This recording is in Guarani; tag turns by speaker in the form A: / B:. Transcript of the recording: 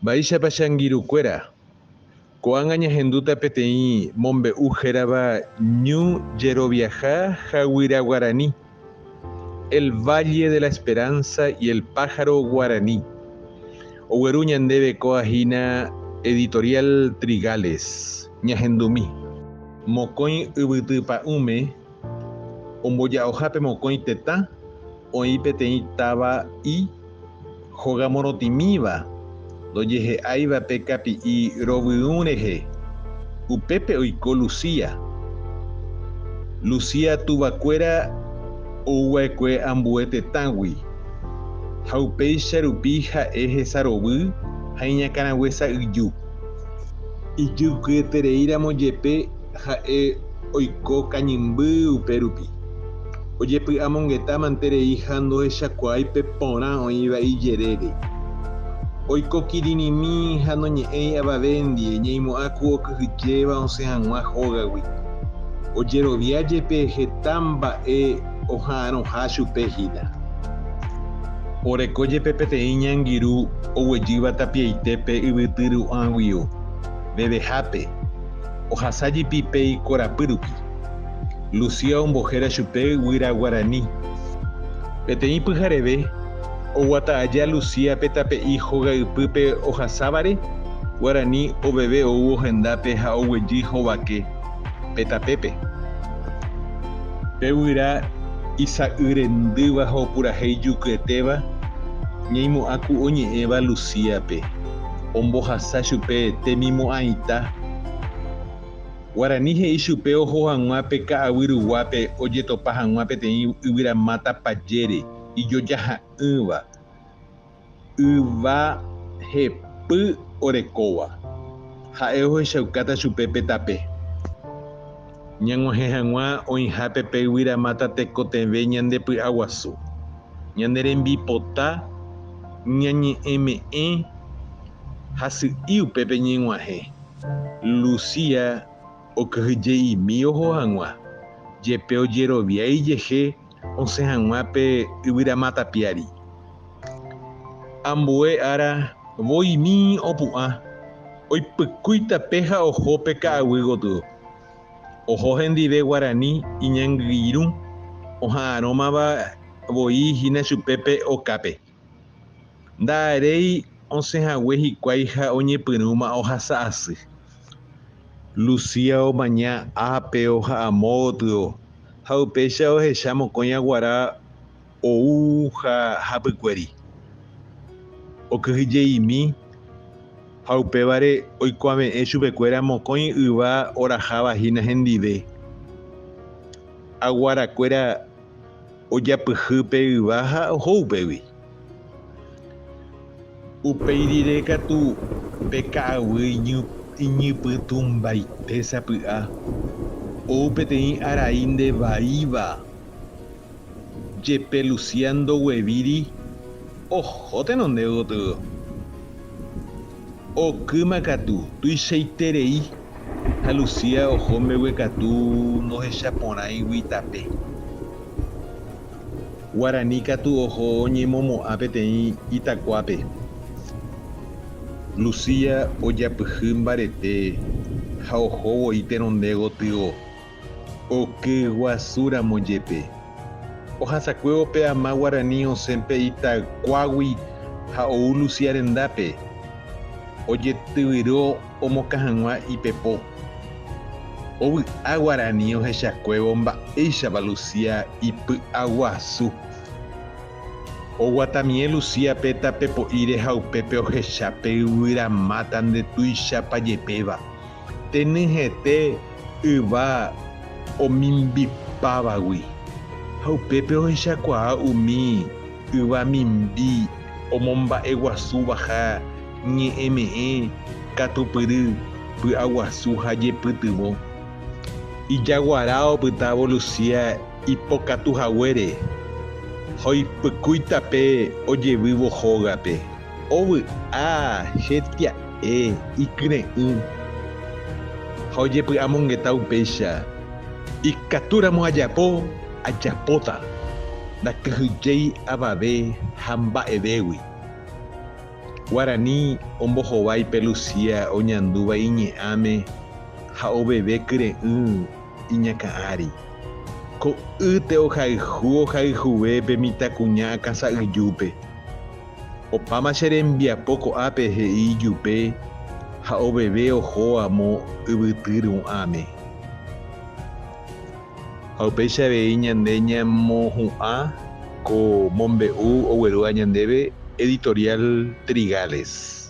A: Mba'éichapa che angirũkuéra? Ko'ág̃a ñahendúta peteĩ mombe'u hérava Ñu Jeroviaha ha Guyra Guarani, El Valle de la Esperanza y el Pájaro Guaraní. Ogueru ñandéve kóa hína Editorial Trigales. Ñahendumi. Mokõi yvyty pa'ũme omboja'ohápe mokõi tetã, oĩ peteĩ táva i Hóga morotĩmíva ndojehe'áiva pe kapi'i rovyũ rehe, upépe oiko Lucía. Lucía tuvakuéra ouva'ekue ambue tetãgui, ha upéicha rupi ha'e hesarovy ha iñakãrague sa'yju. Ijykyetereíramo jepe ha'e oiko kañymby upe rupi. Ojepy'amongeta manterei ha ndohechakuaái pe porã oĩva ijerére. Oiko kirirĩmi ha noñe'ẽi avavéndie ñaimo'ã ku okyhyjéva osẽ hag̃ua hógagui. Ojerovia jepe heta mba'e oha'arõha chupe hína. Oreko jepe peteĩ ñangirũ oguejýva tapiaite pe yvyty ru'ãguio, vevehápe, ohasa jepi pe ikorapy rupi. Lucía ombohéra chupe Guyra Guarani. Peteĩ pyhareve, oguata aja Lucía pe tape'i hóga ypýpe ohasávare, Guarani oveve oúvo hendápe ha oguejy hovake pe tapépe. Pe guyra isa'y rendýva ha opurahéi jukyetéva, ñaimo'ã ku oñe'ẽva Lucía-pe, ombohasa chupe temimo'ãita. Guarani he'i chupe oho hag̃ua pe ka'aguy ruguápe ojetopa hag̃ua peteĩ yvyramáta pajére ijojaha'ỹva, yva hepy orekóva. Ha'e ohechaukáta chupe pe tape. Ñag̃uahẽ hag̃ua oĩhápe pe yvyramáta tekotevẽ ñande py'aguasu, ñane rembipota, ñañe'ẽme'ẽ hasy'i upépe ñeg̃uahẽ. Lucía okyhyje'imi oho hag̃ua, jepe ojerovia ijehe osẽ hag̃ua pe yvyramáta piári. Ambue ára voimi opu'ã, oipykúi tape ha oho pe ka'aguy gotyo. Oho hendive guarani iñangirũ oha'arõmava voi hína chupe pe okápe. Nda'aréi osẽhague hikuái ha oñepyrũma ohasa asy. Lucía omaña ápe ha amo gotyo ha upéicha ohecha mokõi aguara ou ha hapykuéri. Okyhyje'imi ha upévare oikuave'ẽ chupekuéra mokõi yva oraháva hína hendive. Aguarakuéra Ojapyhy pe yva ha oho upégui. Upéi rire katu pe ka'aguy iñypytũmbaite sapy'a, ou peteĩ arai ndevaíva, jepe Lucía ndoguevíri oho tenonde gotyo. Okýma katu tuichaiterei ha Lucía oho mbeguekatu ndohechaporãigui tape. Guarani katu oho oñemomo'ã peteĩ itakuápe. Lucía ojapyhy mbarete ha oho voi tenonde gotyo, oky guasúramo jepe. Ohasakuévo pe ama guarani osẽ pe itakuágui ha ou Lucía rendápe, ojetyvyro omokã hag̃ua ipepo. Ovy'a guarani ohechakuévo mba'éichapa Lucía ipy'aguasu. Oguatamie Lucía-pe tape po'íre ha upépe ohecha pe yvyramáta ndetuichapa jepéva, tenyhẽte yva omimbipávagui, ha upépe ohechakuaa umi yva mimbi omomba'eguasúvaha ñe'ẽme'ẽ katupyry, py'aguasu ha jepytyvõ. Ijaguara opytávo Lucía ipokatu haguére ha oipykúi tape ojevývo hógape. Ovy'a hetia'e ikyre'ỹ ha ojepy'amongeta upéicha, Ikatúramo ajapo, ajapóta, ndakyhyjéi avave ha mba'evégui. Guarani ombohovái pe Lucía oñandúva iñe'ãme ha oveve kyre'ỹ iñakã ári. Ko'ýte ohayhu ohayhuve pe mitãkuña akãsa'yjúpe. Opáma che rembiapo ko'ápe he'i ijupe ha oveve oho amo yvyty ru'ãme. Ha upéicha avei ñande ñamohu'ã ko mombe'u oguerúva ñandéve Editorial Trigales.